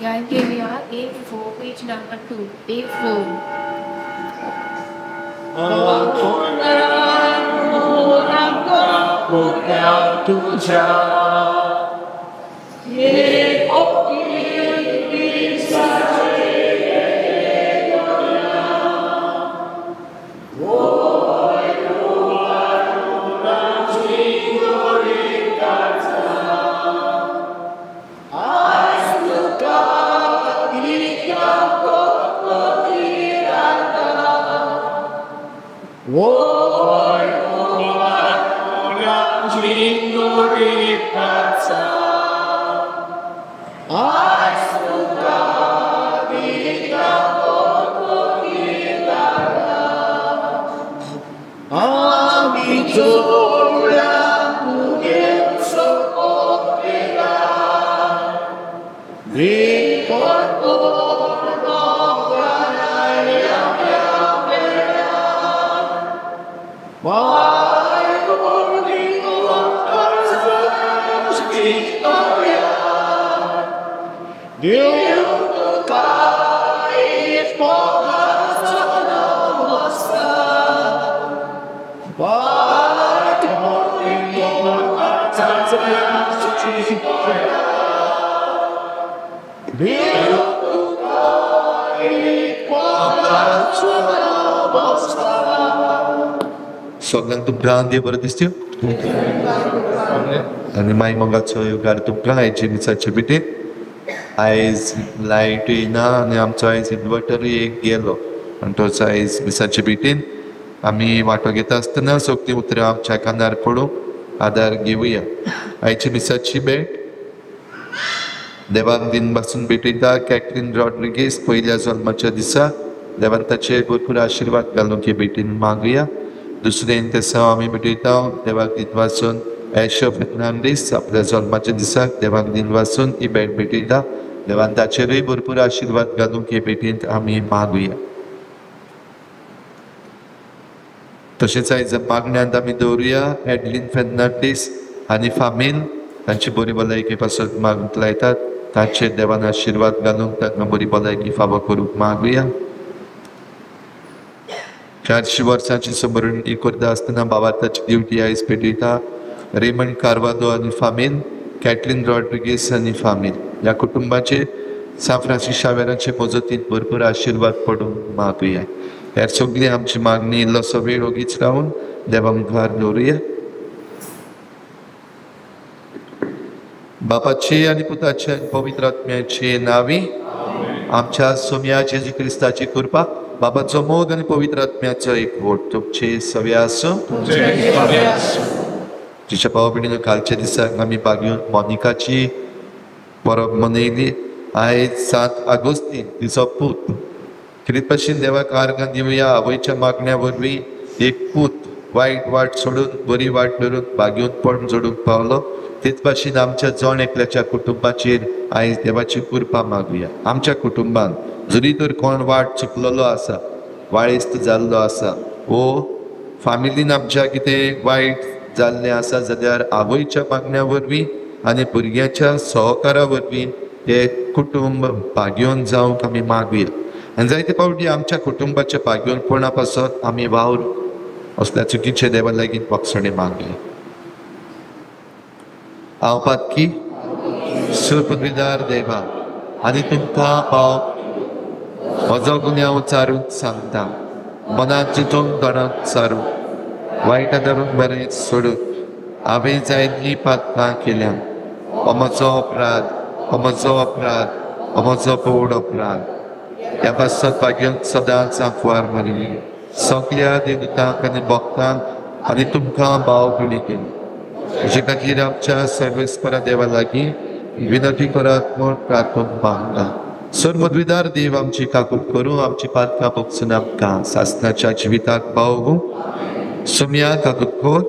घ्यान घेवया A4, page number 2, A4. सगळ्यांक तुमकां देव बरें दिसत्यो आनी मागीर मोगाचो येवकार तुमकां आयचे मिसाचे भेटेन. आयज लायटूय ना आनी आमचो आयज इन्वर्टरूय एक गेलो आनी तोच आयज मिसाचे भेटेन आमी वांटो घेता आसतना सगळीं उतरां आमच्या कानार पडूंक आदार घेवया. आयची मिसाची भेट देवाक दिन पासून भेटयता कॅटलीन रॉड्रिगीस पयल्या जल्माच्या दिसा. देवान ताचेर भरपूर आशिर्वाद घालूंक हे भेटीन मागुया. दुसरें तेसांव आमी भेटयता देवाक दिन वासून एशो फेर्नांडीस आपल्या जल्माच्या दिसाक देवाक दिन वासून ही भेट भेटयता. देवान ताचेरूय भरपूर आशिर्वाद घालूंक हे भेटींत आमी मागुया. तशेंच आयज मागण्यांत आमी दवरुया एडलीन फेर्नांडीस आनी फामील तांची बरी भलायकी पासत मागूंक लायतात. तांचेर देवान आशिर्वाद घालूंक तांकां बरी भलायकी फावो करूंक मागुया. 400 वर्सांची समरणी करता आसतना बाबार्थाची ड्युटी आयज पेटयता रेमंड कार्वालो आनी फामील, कॅटलीन रॉड्रिगीस आनी फामील ह्या कुटुंबाचे सान फ्रांसीस शावेराचे मजतीन भरपूर आशिर्वाद पडूंक मागुया. ह्या सगळी आमची मागणी इल्लोसो वेळ ओगीच रावन देवा मुखार दवरुया. बापाची आनी पुताची आनी पवित्र आत्म्याची नावी आमच्या सोम्या जेजू क्रिस्ताची कृपा, बाबाचो मोग आनी पवित्र आत्म्याचो एकवट तुमचे सवे आसूं. तिच्या भाव भयणीनो, कालच्या दिसाक आमी बागेवन मोनिकाची परब मनयली. आयज 7 आगोस्तीन तिचो पूत खेरीत भाशेन देवाक आर्गां दिवया. आवयच्या मागण्या वरवीं एक पूत वायट वाट सोडून बरी वाट धरून बागेवनपण जोडूंक पावलो. तेच भाशेन आमच्या जण एकल्याच्या कुटुंबाचेर आयज देवाची कृपा मागुया. आमच्या कुटुंबान जरी तर कोण वाट चुकलेलो आसा, वाळेस्त जाल्लो आसा वो फामिलीन आमच्या कितें वायट जाल्लें आसा जाल्यार आवयच्या मागण्या वरवीं आनी भुरग्यांच्या सहकारा वरवीं हे कुटुंब भाग्योवन जावंक आमी मागुया. आनी जायते फावटी आमच्या कुटुंबाच्या भाग्योवनपणा पासत आमी वावर असल्या चुकीचे देवा लागीं बक्षणे मागुया. हांव पातकी सुपुद्रीदार देवा आनी तुमकां हांव म्हजो गुन्यांव चारून सांगता. मनात चिंतून दोणांत चारू वायट धरून बरें सोडून हांवें जायतीं पातकां केल्या. हो म्हजो अपराध, हो म्हजो अपराध, हो म्हजो व्हड अपराध. ह्या पासत भाग्यांत सदांच आंकवार मारिल्ली सगळ्या देवतांक आनी भक्तांक आनी तुमकां भावभयणी केली. म्हजे खातीर आमच्या सर्वेस्परा देवा लागीं विनंती करात म्हूण प्रार्थना मागता. सर्वद्विदार देव आमची काकूट करूं, आमची पातकां भोगसून आमकां सासणाच्या जिविताक पावोवं. सोम्या काकूट कर,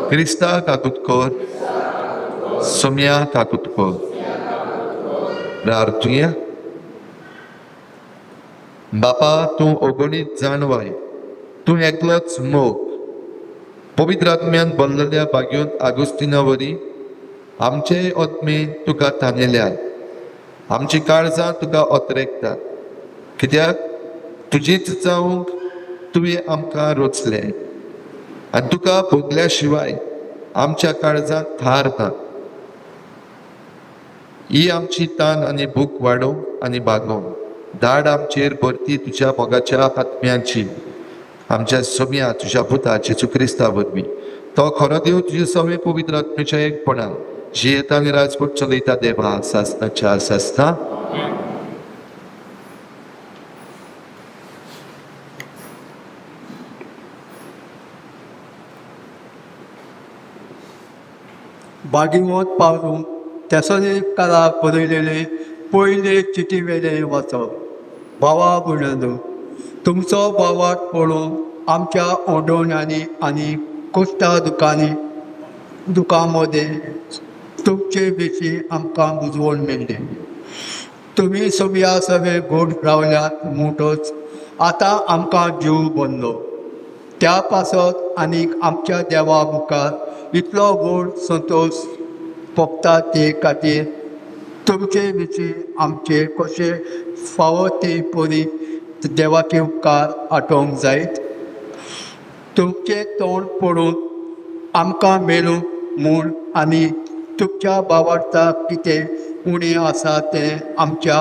क्रिस्ता काकूट कर, सोम्या काकूट कर. प्रार्थुया. बापा, तूं अगणीत जाणवाय, तूं एकलोच मोग. पवित्र आत्म्यान भरलेल्या भाग्योन आगोस्तिना वरी आमचे आत्मे तुका तानेल्यात. आमची काळजां तुका अत्रेकतात, कित्याक तुजीच जावंक तुवें आमकां रोचलें आनी तुका भोगल्या शिवाय आमच्या काळजांत थार ना. ही आमची तान आनी भूक वाडोवंक आनी बागोवंक धाड आमचेर भरती तुज्या मोगाच्या आत्म्याची, आमच्या सोम्या तुज्या पुता जेजू क्रिस्ता वरवीं. तो खरो देव तुजे सवे पवित्र आत्म्याच्या एकपणान जियेता आनी राजवट चलयता देवा सासनाच्या सासना. बागिवंत पावलून तेसोनिकाराक बरयलेले पयले चिटी वेले वाचप. भावा भयणांनो, तुमचो भावार्थ पळोवन आमच्या ओडवण्यांनी आनी कोश्टा दुकां मदें तुमचे विशीं आमकां बुजवण मेळ्ळी. तुमी सगळ्या सगळे गोड रावल्यात म्हणटच आतां आमकां जीव बनलो. त्या पासत आनीक आमच्या देवा मुखार इतलो व्हड संतोश भोगता ते खातीर तुमचे विशीं आमचे कशे फावो ते परी देवाचे उपकार आठोवंक जायत. तुमचें तोंड पळोवन आमकां मेळूंक म्हूण आनी तुमच्या भावार्थाक कितें उणें आसा तें आमच्या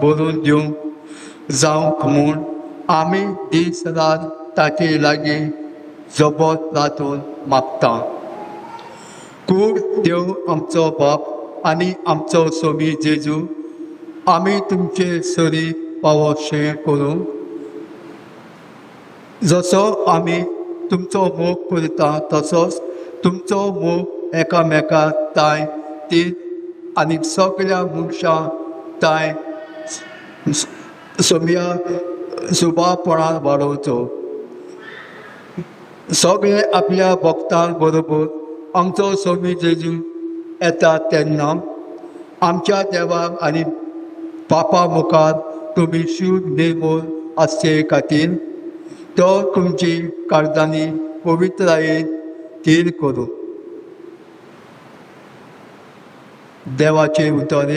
बरोवन दिवंक जावंक म्हूण आमी दीस रात ताचे लागीं जबोत रातून मागता. कूड देव आमचो बाप आनी आमचो सोमी जेजू आमी तुमचे सरी पावोशें करूंक जसो आमी तुमचो मोग करता तसोच तुमचो मोग एकामेका ताय ती आनी सगळ्या मनशां ताय सोम्या सुबापणान वाडोवचो. सगळे आपल्या भक्तां बरोबर आमचो सोमी जेजू येता तेन्ना आमच्या देवाक आनी बापा मुखार तुमी शुद्ध निर्मूल आसचे खातीर तो तुमची काळजांनी पवित्रायेन थीर करूं. देवाचे उतर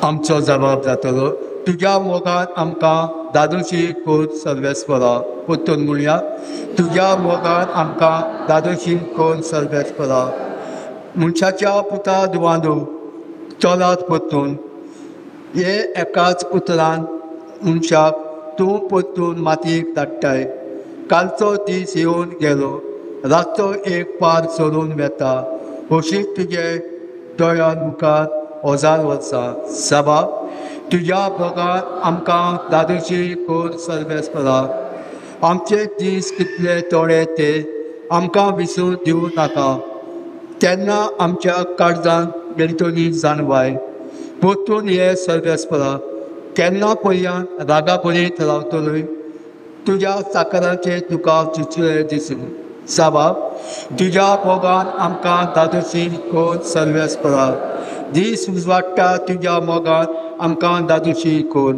आमचो जबाब जातलो. तुज्या मोगान आमकां दादोशी कोर सर्वेस्परा. परतून म्हणया, तुज्या मोगान आमकां दादोशी कोर सर्वेस्परा. मनशाच्या पुता दुवांदो चलात परतून हे एकाच उतरान मनशाक तूं परतून मातयेक धाडटाय. कालचो दीस येवन गेलो, रातचो एक पार सोडून वेता, अशी तुजे दोळ्यां मुखार 1000 वर्सां. साबा तुज्या मोगान आमकां दादोशी कोर सर्वेस्परा. आमचे दीस कितले थोडे ते आमकां विसरून दिवं नाका. तेन्ना आमच्या काळजान मेळटली जाणवाय. परतून हे सर्वेस्परा, केन्ना पर्यंत रागा बरीत रावतलोय? तुज्या चाकरांचे तुका चिचुळे दिसूं. साबा तुज्या मोगान आमकां दादोशी कोर सर्वेस्परा. दीस उजवाडटा तुज्या मोगान आमकां दादोशी कोर.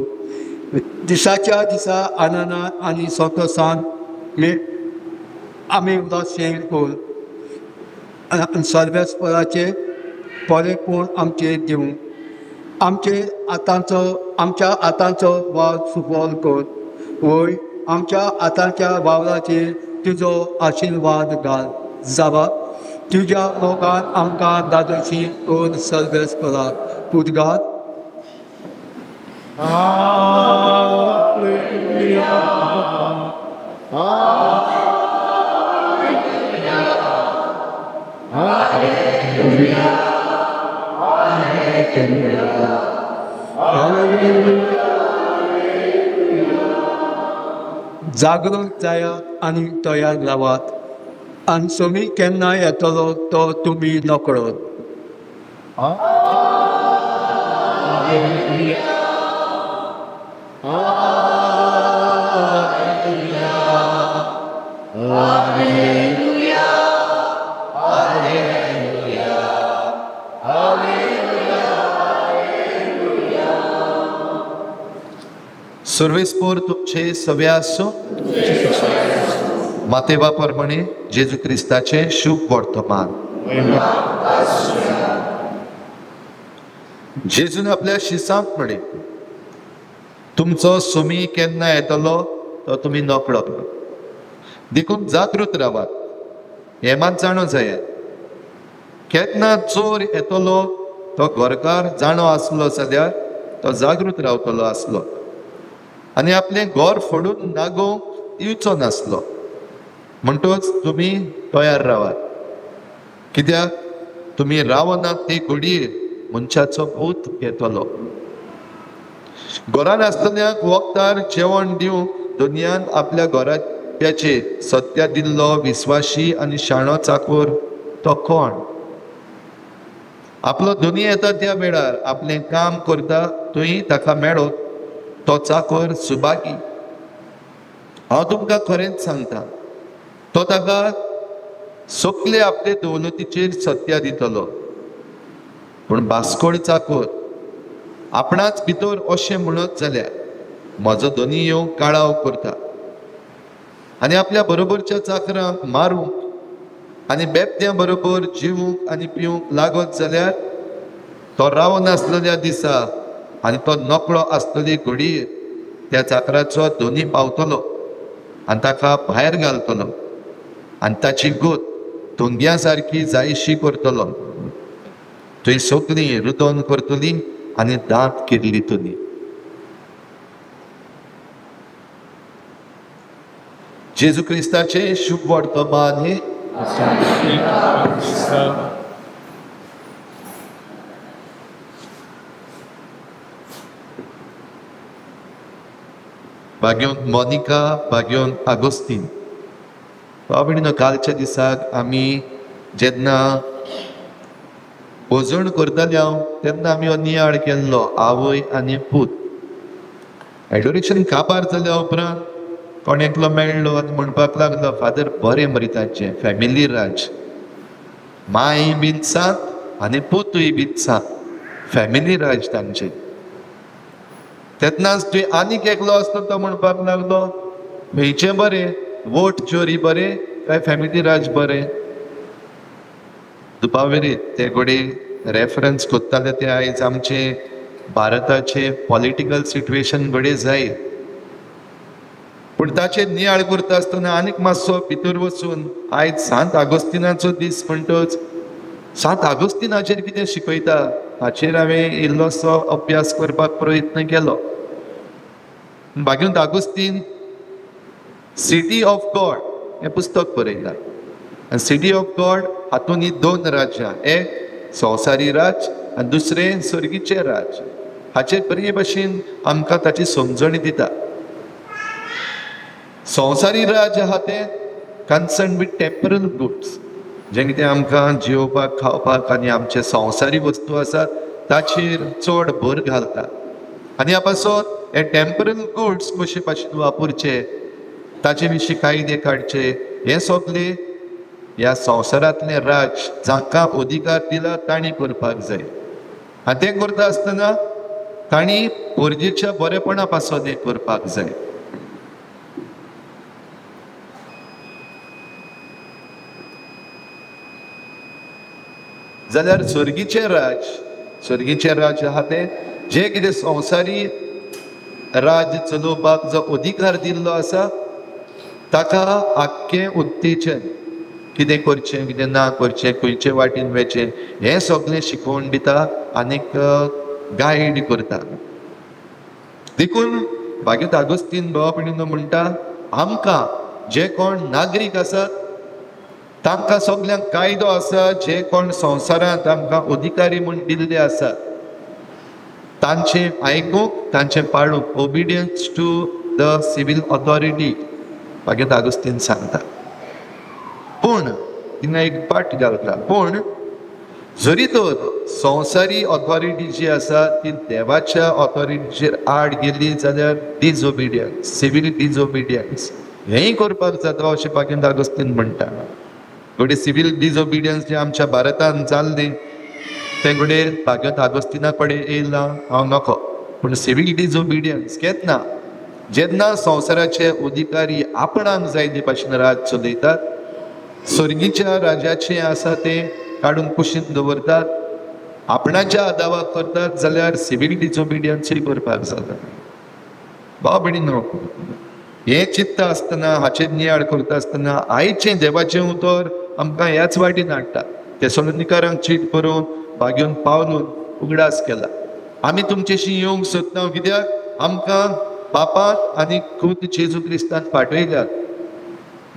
दिसाच्या दिसा आनंदान आनी संतोसान आमी उदासीन कोर. सर्वेस्पराचे बरेपण आमचेर दिवं. आमचे आतांचो आमच्या आतांचो वावर सुफल कर. वय आमच्या आतांच्या वावराचेर तुजो आशिर्वाद घाल. जाबा तुज्या मोगान आमकां दादोशी कोर सर्वेस्परा. पुतगार. जागृत जायात आनी तयार रावात आनी सोमी केन्ना येतलो तो तुमी नकळत. सर्वेस्पोर तुमचे सवे आसूं. मातेवा प्रमाणे जेजू क्रिस्ताचे शुभ वर्तमान. जेजून आपल्या शिसांक म्हळें, तुमचो सुमी केन्ना येतलो तो तुमी नकळो, देखून जागृत रावात. हें मात जाणो जायात, केन्ना चोर येतलो तो घरकार जाणो आसलो जाल्यार तो जागृत रावतलो आसलो आनी आपलें घर फोडून नागोवंक दिवचो नासलो. म्हणटच तुमी तयार रावात, कित्याक तुमी रावनात ते घडये मनशाचो भूत येतलो. घरान आसतल्यांक वखदार जेवण दिवंक दुनियान आपल्या घराब्याचेर सत्या दिल्लो विस्वाशी आनी शाणो चाकोर तो कोण? आपलो दुनिया येता त्या वेळार आपलें काम करता थंय ताका मेळत तो चाकोर सुभागी. हांव तुमकां खरेंच सांगता, तो ताका सगळे आपले दौलतीचेर सत्या दितलो. पूण बास्कोड चाकोर आपणाच भितर अशें म्हणत जाल्यार म्हजो धनी येवंक काळाव करता आनी आपल्या बरोबरच्या चाकरांक मारूंक आनी बेबद्यां बरोबर जिवूंक आनी पिवंक लागत जाल्यार तो रावनासलेल्या दिसा आनी तो नकळो आसतली घडये त्या चाकराचो धनी पावतलो आनी ताका भायर घालतलो आनी ताची गोत धुंग्या सारकी जायशी करतलो. थंय सगळीं रुदन करतली आनी दांत किर्लितली. जेजू क्रिस्ताचे शुभ वर्तमान हे. भाग्योन मोनिका, भाग्योन आगोस्तीन. भाव-भयणीनो, कालच्या दिसाक आमी जेन्ना भोजन करताले हांव तेन्ना आमी हो नियाळ केल्लो, आवय आनी पूत. एडोरेशन काबार जाल्या उपरांत कोण एकलो मेळ्ळो आनी म्हणपाक लागलो, फादर बरें मरे तांचें फॅमिली राज, मांय बीन सांत आनी पुतूय बीन सांत, फॅमिली राज तांचें. तेन्नाच तुवें आनीक एकलो आसलो तो म्हणपाक लागलो, खंयचें बरें, वोट चोरी बरें काय फॅमिली राज बरें? दुबावेरीत ते घडये रेफरन्स कोत्ताले ते आयज आमचे भारताचे पॉलिटिकल सिट्युएशन घडये जायत. पूण ताचेर नियाळ करता आसतना आनीक मातसो भितर वचून आयज सांत आगोस्तिनाचो दीस म्हणटच सांत आगोस्तिनाचेर कितें शिकयता हाचेर हांवें इल्लोसो अभ्यास करपाक प्रयत्न केलो. भाग्योन आगोस्तीन सिटी ऑफ गॉड हें पुस्तक बरयलां आनी सिटी ऑफ गॉड हातूंत ही दोन राज्यां, एक संवसारी राज आनी दुसरें सर्गीचें राज, हाचेर बरे भशेन आमकां ताची समजणी दिता. संवसारी राज आहा तें कन्सर्न विथ टेम्परल गुड्स, जें कितें आमकां जियोवपाक खावपाक आनी आमचे संवसारी वस्तू आसात ताचेर चड भर घालता आनी ह्या पासत हे टेम्परल गुड्स कशे भाशेन वापरचे ताचे विशीं कायदे काडचे हें सगळें ह्या संवसारांतलें राज जांकां अधिकार दिला तांणी करपाक जाय. आनी तें करता आसतना तांणी गरजेच्या बरेपणा पासत हें करपाक जाय. जाल्यार स्वर्गीचें राज, स्वर्गीचें राज आहा तें जें कितें संवसारी राज चलोवपाक जो अधिकार दिल्लो आसा ताका आख्खें उत्तेजन, कितें करचें कितें ना करचें, खंयचे वाटेन वचचें हें सगळें शिकोवन दिता आनीक गायड करता. देखून भाग्योत आगोस्तीन भावा भयणीनो म्हणटा, आमकां जे कोण नागरीक आसात तांकां सगल्यांक कायदो आसा, जे कोण संवसारांत आमकां अधिकारी म्हूण दिल्ले आसात तांचें आयकूंक, तांचें पाळूंक, obedience to the civil authority भाग्योत Agostinho सांगता. पूण तिंगा एक पाट घालता, पूण जरी तर संवसारी ऑथॉरिटी जी आसा ती देवाच्या ऑथॉरिटीचेर आड गेली जाल्यार डिसओबिडियन्स, सिवील डिसओबिडियन्स हेंय करपाक जाता अशें भाग्योत आगोस्तीन म्हणटा. घडये सिवील डिसओबिडियन्स जें आमच्या भारतांत जाल्लें तें घडये भाग्योत आगोस्तिना कडेन येयलां हांव नको, पूण सिवील डिसओबिडियन्स केन्ना जेन्ना संवसाराचे अधिकारी आपणाक जाय ते भाशेन राज चलयतात, सर्गीच्या राजाचें आसा तें काडून कुशीन दवरतात आपणाच्या आदावाक करतात जाल्यार सिवील डिसोबिडियन्सूय करपाक जाता. भाव भयणीनो, हें चित्त आसतना, हाचेर नियाळ करता आसतना आयचें देवाचें उतर आमकां ह्याच वाटेन हाडटा. तेसलोनिकारांक चीट बरोवन भाग्योन पावलून उगडास केला, आमी तुमचेशी येवंक सोदता कित्याक आमकां बापान आनी खुद जेजू क्रिस्तान पाठयल्यात.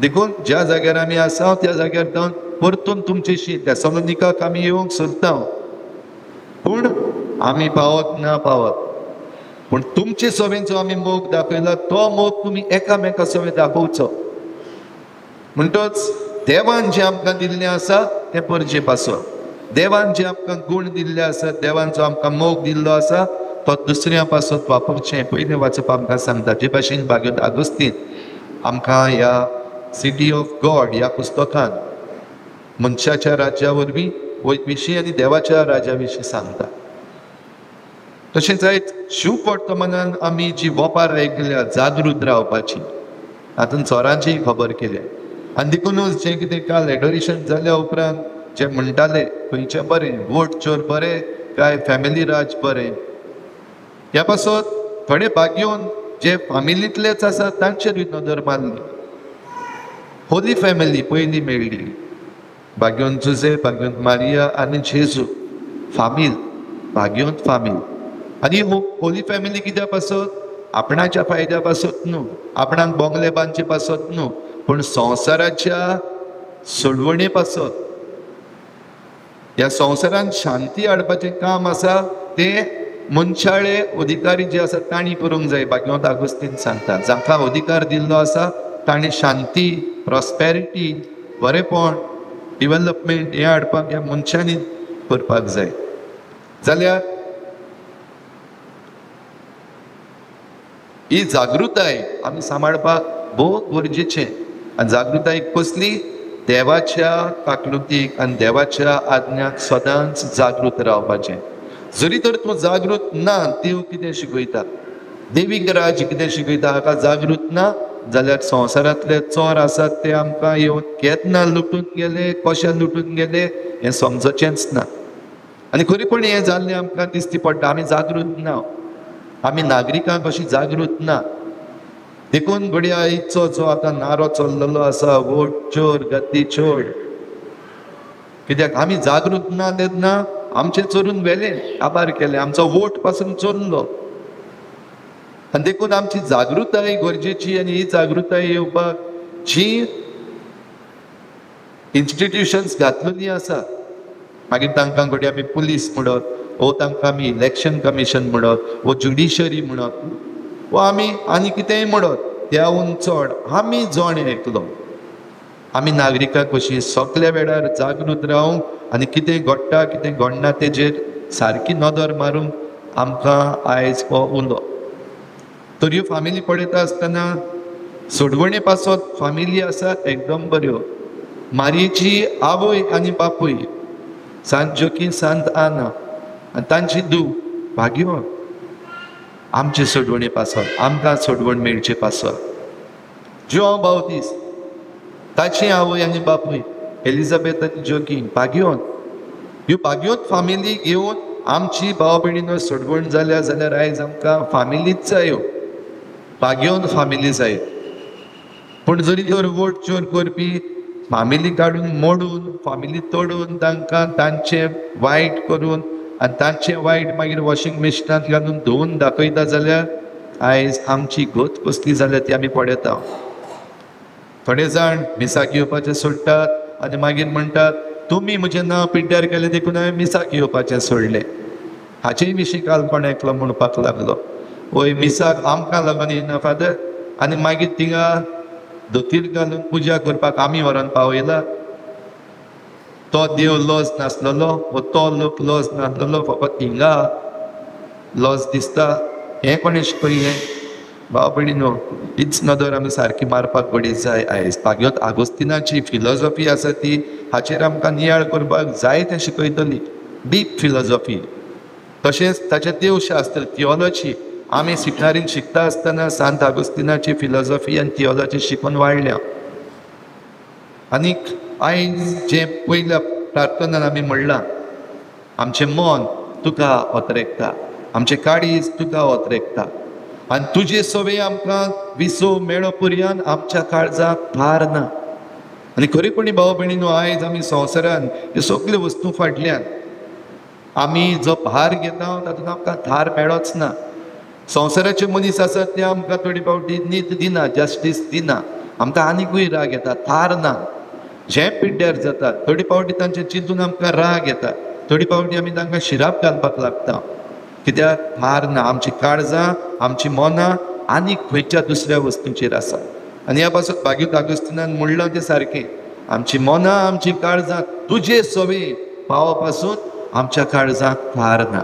देखून ज्या जाग्यार आमी आसा त्या जाग्यार जावन परतून तुमचेशी तेसलोनिकाक आमी येवंक सोदता, पूण आमी पावत ना पावत, पूण तुमचे सवें जो आमी मोग दाखयला तो मोग तुमी एकामेका सवें दाखोवचो. म्हणटच देवान जें आमकां दिल्लें आसा तें परजे पासत, देवान जे आमकां गूण दिल्ले आसा, देवान जो आमकां मोग दिल्लो आसा तो दुसऱ्या पासत वापरचें. पयलें वाचप आमकां सांगता, जे भाशेन भाग्योत आगोस्तीन आमकां ह्या सिटी ऑफ गॉड ह्या पुस्तकान मनशाच्या राज्या वरवीं विशीं आनी देवाच्या राज्या विशीं सांगता. तशेंच आयज शिववर्तमानान आमी जी वोपार आयकल्या जागृत रावपाची, हातून चोरांची खबर केल्या. आनी देखूनच जें कितें काल एडोरेशन जाल्या उपरांत जे म्हणटाले खंयचें बरें, वोट चोर बरें काय फॅमिली राज बरें, ह्या पासत थोडे भाग्योन जे फामिलींतलेच आसा तांचेरूय नदर मारली. होली फॅमिली पयली मेळ्ळी, भाग्योन जुजे, भाग्योन मारिया आनी जेजू, फामील, भाग्योन फामील. आनी होली फॅमिली कित्या पासत? आपणाच्या फायद्या पासत न्हू, आपणाक बोंगले बांदचे पासत न्हू, पूण संवसाराच्या सोडवणे पासत. ह्या संवसारान शांती हाडपाचें काम आसा तें मनशाळे अधिकारी जे आसा तांणी करूंक जाय. भाग्यवंत आगोस्तीन सांगता, जांकां अधिकार दिल्लो आसा तांणी शांती, प्रॉस्पेरिटी, बरेपण, डिवेलपमेंट हें हाडपाक ह्या मनशांनी करपाक जाय. जाल्यार ही जागृताय आमी सांबाळपाक भोव गरजेचें. आनी जागृताय कसली? देवाच्या काकलुतीक आनी देवाच्या आज्ञाक सदांच जागृत रावपाचें. जरी तर तूं जागृत ना, देव कितें शिकयता, देवीक राज कितें शिकयता हाका जागृत ना जाल्यार संवसारांतले चोर आसात ते आमकां येवन केन्ना लुटून गेले, कशें लुटून गेले हें समजचेंच ना. आनी खरेपणी हें जाल्लें आमकां दिसती पडटा. आमी जागृत ना, आमी नागरिकांक अशी जागृत ना. देखून घडये आयचो जो आतां नारो चल्लेलो आसा, वोट चोर गद्दी चोर, कित्याक आमी जागृत ना तेन्ना आमचें चोरून व्हेलें, काबार केलें, आमचो वोट पासून चोरलो. आनी देखून आमची जागृताय गरजेची. आनी ही जागृताय येवपाक जी इन्स्टिट्युशन्स घातलेलीं आसा, मागीर तांकां घडये आमी पुलीस म्हणत, वो तांकां आमी इलेक्शन कमिशन म्हणत, वो ज्युडिशरी म्हणत, वो आमी आनी कितेंय म्हणत, त्याहून चड आमी जण एकलो आमी नागरिकां कशी सगल्या वेळार जागृत रावंक आनी कितें घडटा कितें घडना तेजेर सारकी नदर मारूंक आमकां आयज हो उलो. तर ह्यो फामिली पळयता आसतना सोडवणे पासत फामिली आसात एकदम बऱ्यो. मारयेची आवय आनी बापूय सांत जोकीं, सांत आना आनी तांची धूव भाग्यवान आमचे सोडवणे पासत, आमकां सोडवण मेळचे पासत. जुआंव बावतीस ताची आवय आनी बापूय एलिझाबेथ आनी जोकीं भाग्यवंत. ह्यो भाग्यवंत फामिली घेवन आमची भाव भयणीनो सोडवण जाल्या जाल्यार आयज आमकां फामिलीच जायो, भाग्यवंत फामिली जाय. पूण जरी तर वोट चोर करपी फामिली काडून मोडून, फामिली तोडून, तांकां तांचें वायट करून आनी तांचें वायट मागीर वॉशिंग मशिनांत घालून धुवून दाखयता जाल्यार आयज आमची गत कसली जाल्या ती आमी पळयता. थोडे जाण मिसाक येवपाचें सोडटात आनी मागीर म्हणटात तुमी म्हजें नांव पिड्ड्यार केलें देखून हांवें मिसाक येवपाचें सोडलें. हाचेय विशीं काल कोण एकलो म्हणपाक लागलो, वय मिसाक आमकां लागून येना फादर, आनी मागीर थिंगा धोतीर घालून पुजा करपाक आमी व्हरोन पावयला. तो देव लॉज नासलेलो वो तो लोक लॉज नासलेलो, फकत हिंगा लॉज दिसता. हें कोणें शिकयलें? भाव भयणीनो, हीच नदर आमी सारकी मारपाक घडये जाय. आयज भाग्यवंत आगोस्तिनाची फिलॉसॉफी आसा ती हाचेर आमकां नियाळ करपाक जाय तें शिकयतली, डीप फिलॉसॉफी. तशेंच ताचें देवशास्त्र, थियोलॉजी आमी सिमिनारीन शिकता आसतना सांत आगोस्तिनाची फिलॉसॉफी आनी थियोलॉजी शिकून वाडल्या. आनीक आयज जें पयल्या प्रार्थनान आमी म्हणलां, आमचें मन तुका ओतरेकता, आमचें काळीज तुका ओतरेकता आनी तुजे सवे आमकां विसव मेळो पर्यंत आमच्या काळजाक थार ना. आनी खरेपणी भाव भयणीनो, आयज आमी संवसारान ह्यो सगल्यो वस्तू फाटल्यान आमी जो भार घेता तातूंत आमकां थार मेळोच ना. संवसाराचे मनीस आसात ते आमकां थोडी फावटी नीत दिना, जस्टीस दिना, आमकां आनिकूय राग येता, थार ना. जे पिड्ड्यार जाता थोडी फावटी तांचे चिंतून आमकां राग येता, थोडी फावटी आमी तांकां शिराप घालपाक लागता, कित्याक थार ना. आमची काळजां, आमची मनां आनीक खंयच्या दुसऱ्या वस्तूंचेर आसा. आनी ह्या पासून बागीत आगुस्तिनान म्हणलां तें सारकें, आमची मनां आमची काळजां तुजे सवे पावा पासून आमच्या काळजांक थार ना.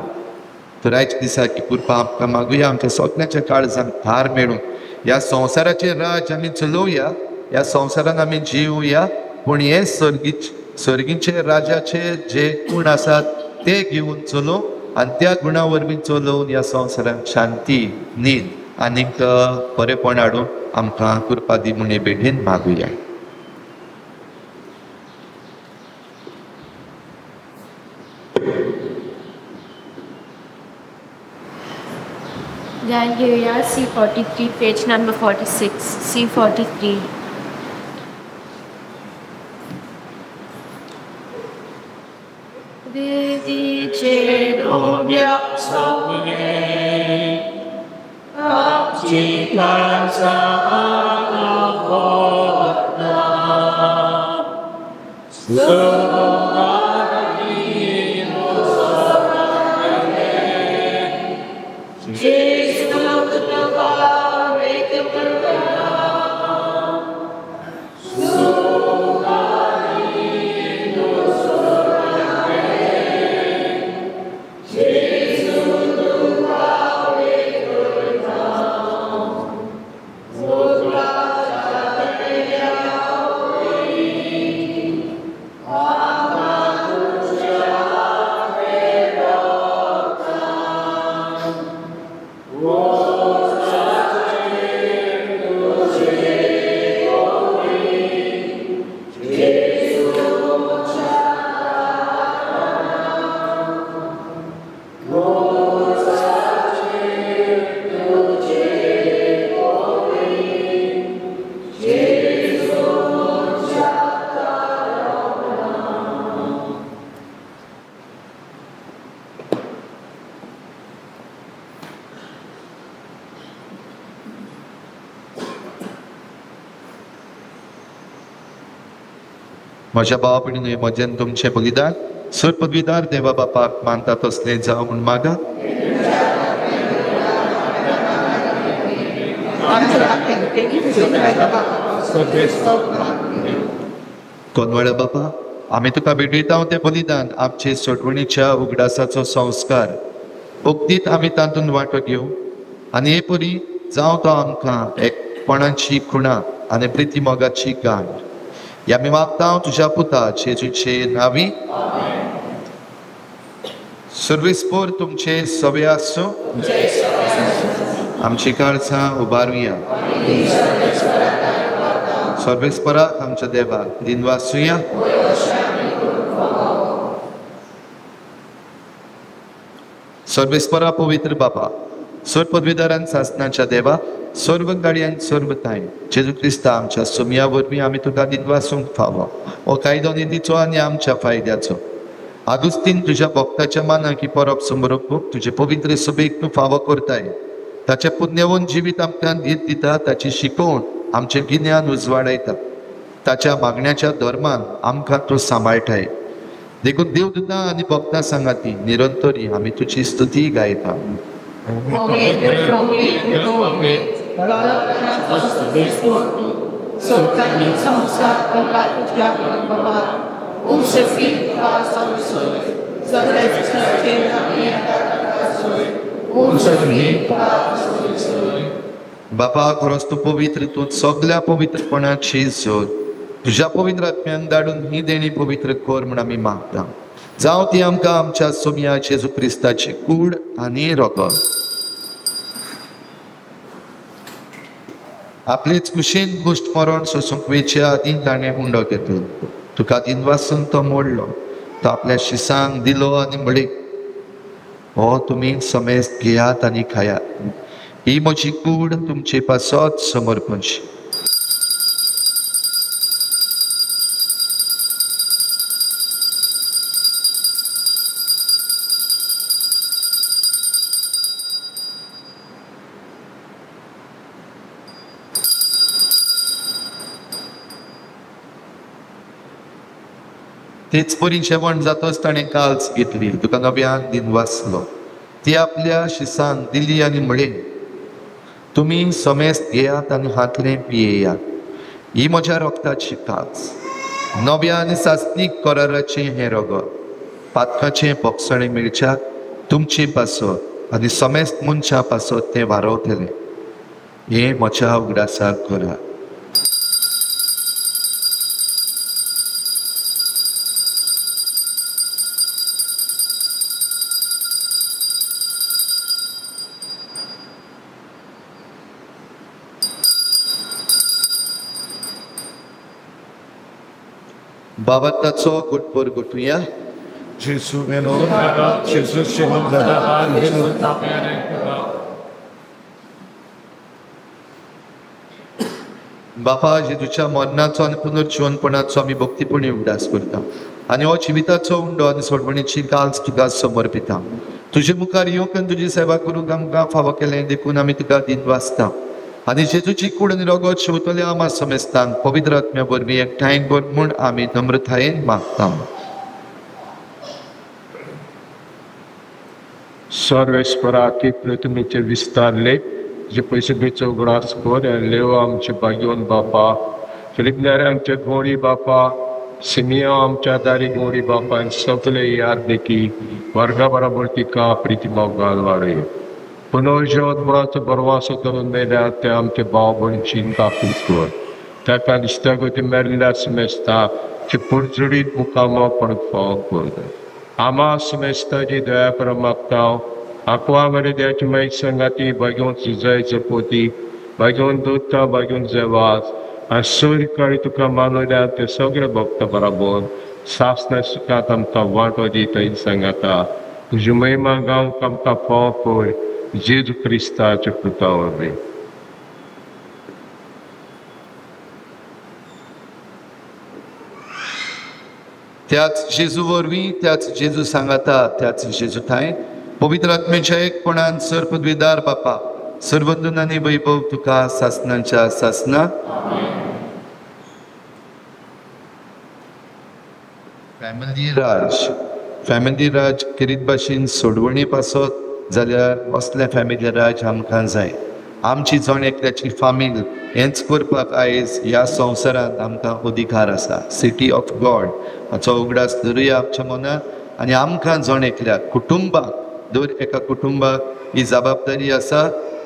तर आयच्या दिसा की कृपा आमकां मागुया, आमच्या सगळ्यांच्या काळजांक थार मेळून ह्या संवसाराचें राज आमी चलोवया, ह्या संवसारान आमी जिवया, पूण हे सर्गीचे राजाचे जे गुण आसात ते घेवन चलोवं आनी त्या गुणा वरवीं चलोवन ह्या संवसारान शांती, न्हीद आनीक बरेपण हाडून आमकां कृपा दी म्हूण हे भेटेन मागुया. ध्यान घेऊया C43, page number 46, C43. म्हज्या भावा भयणीनो, म्हजें तुमचें बलिदान सर पदवीदार देवा बापाक मानता तसलें जावं म्हूण मागा. कोनवाळ्या बापा, आमी तुका भेटयता तें बलिदान आमचे सोडवणीच्या उगडासाचो संस्कार उक्तीत आमी तातूंत वांटो घेवं आनी हे परी जावं तो आमकां एकपणाची खुणा आनी प्रिती मोगाची गांठ. ह्या आमी मागता तुज्या पुता जेजूचे नांवी. सर्वेस्पोर तुमचे सवे आसूं. आमची काळजां उबारुया. सर्वेस्पराक आमच्या देवाक दिनवासुया. सर्वेस्परा पवित्र बापा, सर्व पदवीदारान सासनाच्या देवा, सर्व गाडयान सर्व ताय जेजू क्रिस्ता आमच्या सुमया वरवीं आमी तुका दिनवासूंक फावो. हो कायदो निधीचो आनी आमच्या फायद्याचो. आगुस्तीन तुज्या भक्ताच्या मानाक ही परब समर्पूंक तुजे पवित्र सभेक तूं फावो करताय. ताचें पुण्यवंत जिवीत आमकां धीर दिता, ताची शिकवण आमचें गिन्यान उजवाडायता, ताच्या मागण्याच्या धर्मान आमकां तूं सांबाळटाय. देखून देवदूतां आनी भक्तां सांगाती निरंतरी आमी तुजी स्तुती गायता. बापा, खरोच तूं पवित्र, तूं सगल्या पवित्रपणाची जोड. तुज्या पवित्र आत्म्यान धाडून ही देणी पवित्र कर म्हूण आमी मागता. जावं ती आमकां आमच्या सोमया जेजू क्रिस्ताची कूड आनी रगत. आपलेच कुशीन गुश्ट मरण सोसूंक वेचे आदीं ताणें उंडो घेतलो. तुका दिनवासून तो मोडलो तो आपल्या शिसांक दिलो आनी म्हळें, हो तुमी समेस्त घेयात आनी खायात, ही म्हजी कूड तुमचे पासत समर्पणशी. तेच परी जेवण जातच ताणें काल्स घेतली, तुका नव्यान दिन वाचलो, ती आपल्या शिसांक दिली आनी म्हळें, तुमी समेस्त घेयात आनी हातलें पियेयात, ही म्हज्या रक्ताची काल्स, नव्या आनी सासणीक कराराचें हें रगत, पातकाचें पोगसणें मेळच्याक तुमचे पासत आनी समेस्त मनशां पासत तें वारवतलें, हें म्हज्या उगडासाक करात. बाबाचो गुटपोर गुटुया. बापा, जेजूच्या मरणाचो आनी पुनर्जिवनपणाचो आमी भक्तीपणी उगडास करता आनी हो जिविताचो उंडो आनी सोडवणीची काल्स तुका समर्पिता. तुजे मुखार येवंक आनी तुजी सेवा करूंक आमकां फावो केलें देखून आमी तुका दिन वाचता आनी जेजूची कूड आनी रगत शेवतल्या आमा समेस्तांक पवित्र आत्म्या वरवीं एकठांय कर म्हूण आमी नम्रतायेन मागता. सर्वेस्पराती प्रतिमेचे विस्तारले जे पयशे बेचो उगडास कर लेव आमचे भाग्योन बापा, फिलिपनारे आमचे गोडी बापा, सिमिया आमच्या दारी गोडी बापा, सगळे याद देखी वर्गा बरोबर तिका प्रितिमा घाल वाडय. पुनर्जीवनपणाचो बरवासो करून मेल्या ते आमचे भाव भयणीची कापूस कर, ताका दिश्टागती मेल्ल्या समेस्ता ती पुरजुडीत मुखामोपण फावो कर. आमा समेस्ताची दया करून मागता, आकवा मरे द्याची माई संगाती भाग्योन सुजाय जपोती, भाग्योन दुता, भाग्योन जेवास आनी सूर्यकाळी तुका मानवल्या ते सगळे भक्त बराबर सासना सुखात आमकां वांटो दी थंय सांगाता. तुजी महिमा गावंक आमकां फावो कर जेजू क्रिस्ताच्या पुता वरवीं. त्याच जेजू वरवीं, त्याच जेजू सांगाता, त्याच जेजू ठांय पवित्र आत्म्याच्या एकपणान सर पदवीदार बापा, सर्वंदन आनी वैभव तुका सासनाच्या सासना. फॅमिली राज, फॅमिली राज केरीत भाशेन सोडवणी पासत जाल्यार असलें फॅमिली राज आमकां जाय. आमची जण एकल्याची फामील हेंच करपाक आयज ह्या संवसारांत आमकां अधिकार आसा. सिटी ऑफ गॉड हाचो उगडास धरुया आमच्या मनांत आनी आमकां जण एकल्याक कुटुंबाक, दर एका कुटुंबाक ही जबाबदारी आसा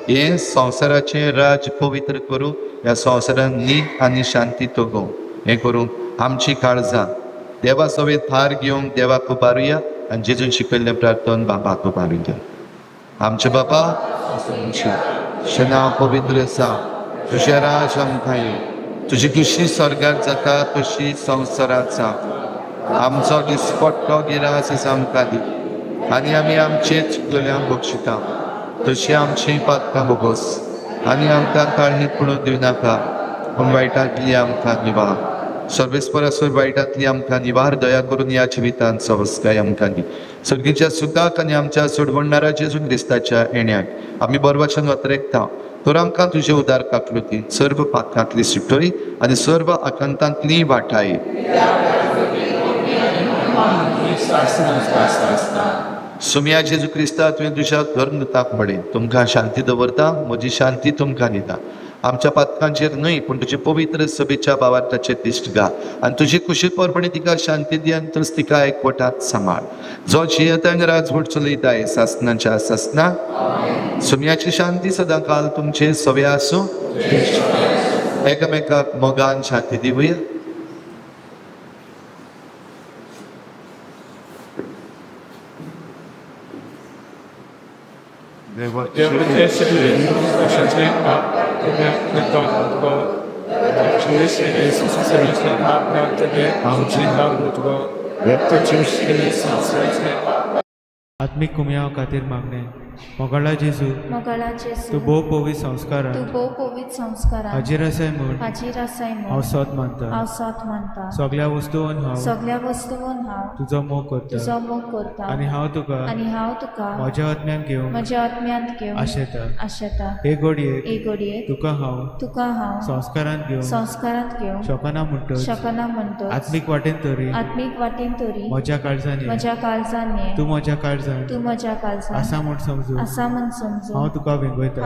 हें संवसाराचें राज पवित्र करूंक, ह्या संवसारांत नीत आनी शांती तगोवंक. हें करूंक आमची काळजां देवा सवेत भार घेवंक देवाक उबारुया आनी जेजून शिकयल्लें प्रार्थन बापाक उबारुया. आमचे बापा, तुजें नांव पवित्र आसा, तुजें राज आमकां येवं, तुजी खुशी स्वर्गात जाता तशी संवसारांत जावं. आमचो दिसपट्टो गिरास आमकां दी आनी आमी आमचे चुकलेल्यांक बक्षिता तशी आमची पातकां भोगोस आनी आमकां ताळणी पडून दिवनाका, पूण वायटांतली आमकां निवार. सर्वेस्परासर वायटांतली आमकां निवार, दया करून ह्या जिवितांत सवस्काय आमकां दी. सर्गीच्या सुखाक आनी आमच्या सोडवणणारा जेजू क्रिस्ताच्या येण्याक आमी बरवाचन वतरेकता, तर आमकां तुजे उदार काकलुतीन सर्व पातकांतली सुटय आनी सर्व आकांतांतली वाटाय. सुम्या जेजू क्रिस्ता, तुवें तुज्या धर्मदूताक म्हळें, तुमकां शांती दवरता, म्हजी शांती तुमकां दिता. आमच्या पातकांचेर न्हय पूण तुजे पवित्र सभेच्या भावार्थाचेर दिश्ट घाल आनी तुजी कुशी परपणी तिका शांती दी आनी तूंच तिका एकवटात सांबाळ. जो जियेता आनी राजवट चलयताय सासनाच्या सासना. सुम्याची शांती सदां काल तुमचे सवे आसूं. एकामेकाक मोगान शांती दिवया. आत्मिक कुमयाव खातीर मागणें. मोगाळा जेजू, तूं भोव पवित्र संस्कारान हाजीर आसाय म्हूण हांव सत मानता. सगळ्या वस्तून हांव तुजो मोग करता आनी हांव तुका म्हज्या आत्म्यांत घेवन आशेता. हे घडयेक तुका हांव संस्कारांत घेवंक शकना म्हणटच आत्मीक वाटेन तरी म्हज्या काळजान ये, तूं म्हज्या काळजान आसा म्हूण समजून हांव तुका वेंगयता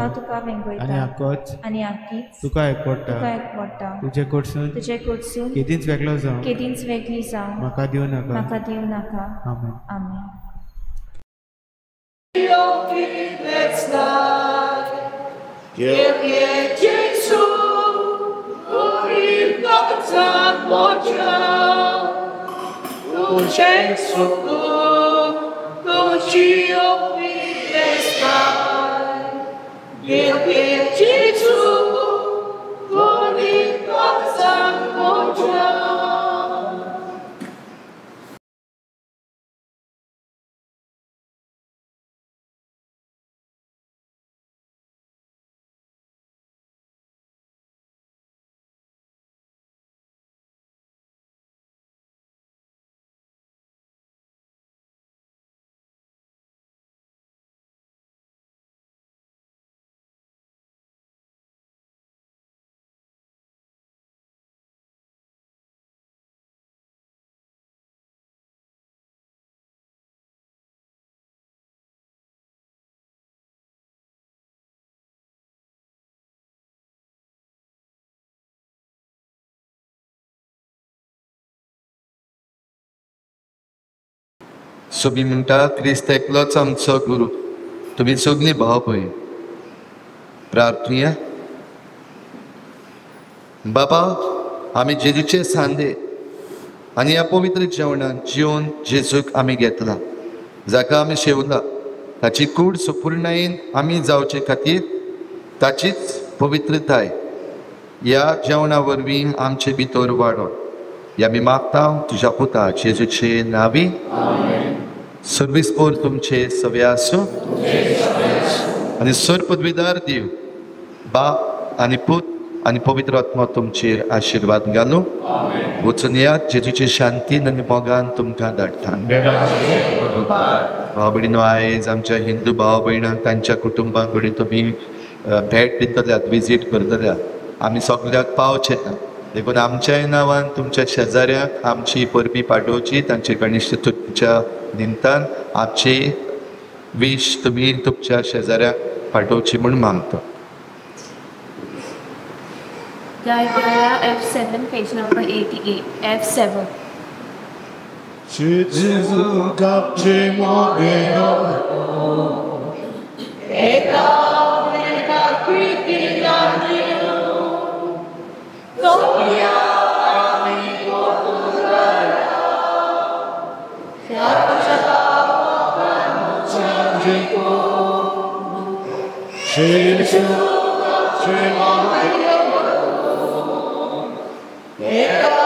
आनी आकीच तुका एकवडटा. तुजे कडसून केदींच वेगळो जावं म्हाका दिवं नाका. आमेन. सोबी म्हणटा, क्रिस्त एकलोच आमचो गुरू, तुमी सगळीं भाव भयण. प्रार्थुया. बाबा, आमी जेजूचे सांदे आनी ह्या पवित्र जेवणान जिवन जेजूक आमी घेतला, जाका आमी शेवला, ताची कूड सुपूर्णायेन आमी जावचे खातीर ताचीच पवित्रताय ह्या जेवणा वरवीं आमचे भितर वाडो. ह्या आमी मागता तुज्या पुता जेजूचे नांवी. सर्वीस पोर तुमचे सवे आसूं आनी सर पदवीदार देव बाप आनी पूत आनी पवित्र आत्मा तुमचेर आशिर्वाद घालूं. वचून यात, जेजूचे शांतीन आनी मोगान तुमकां धाडटा. भाव भयणीनो, आयज आमच्या हिंदू भाव भयणांक तांच्या कुटुंबां कडेन तुमी भेट दितल्यात, विजीट करतल्यात. आमी सगल्याक पावचे ना, देखून आमच्याय नांवान तुमच्या शेजाऱ्यांक आमची परबी पाठोवची. तांचे गणेश चतुर्थीच्या निमतान आमची वीश तुमी तुमच्या शेजाऱ्यांक पाठोवची म्हूण मागता. F7, page number 88, F7. Yeah.